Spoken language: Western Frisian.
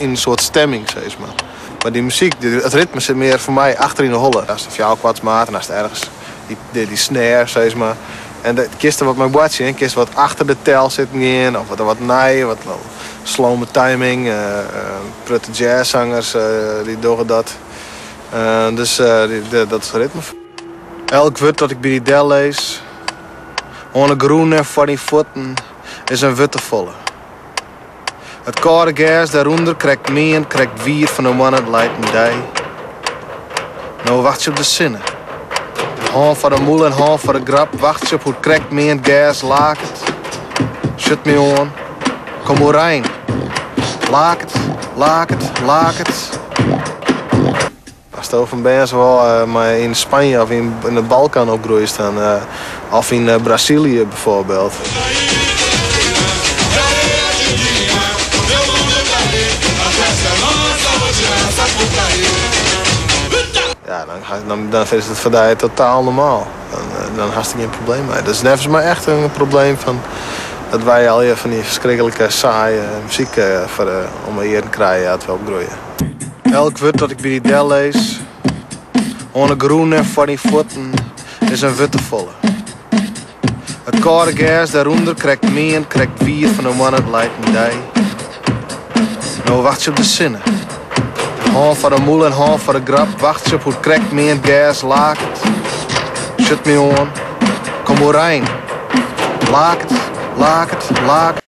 Yn in soart stemming, sis mar. Mar dy muzyk, it ritme sit mear foar my achter yn 'e holle. Hast in fjouwerkwartsmaat en hast ergens dy snare, sis mar. En dêr kinst der wat mei boartsje, hè. Kinst wat achter de tel sitten gean of wat nei, wat slome timing. Protte jazzsangers dy dogge dat. Dus dat is it ritme. Elk wurd dat ik by dy dellis, oan 'e grûn en foar dyn fuotten, is in wurd te folle. It kâlde gers dêrûnder krekt meand, krekt wiet fan de moanne it leit in dei. No wachtsje op de sinne. Hân foar de mûle en hân foar de grap, wachtsje op hoe't krekt meand gers laket. Sjocht my oan, kom oerein. Laket, laket, laket. Asto fan bern ôf oan mei yn Spanje of yn de Balkan opgroeist dan, of yn Brazilië bijvoorbeeld. Ja, dan dan is it foar dy totaal normaal. Dan hast der gjin probleem mei. Dat is neffens my echt in probleem fan dat wy allegear fan dy ferskriklike saaie muzyk foar om 'e earen krije as we opgroeie. Elk wurd dat ik by dy dellis, oan 'e grûn en foar dyn fuotten, is in wurd te folle. It kâlde gers dêrûnder krekt meand, krekt wiet fan de moanne it leit in dei. No wachtsje op de sinne. Hân foar de mûle en hân foar de grap, wachtsje op hoe't krekt meand gers laket. Sjocht my oan, kom oerein. Laket, laket, laket.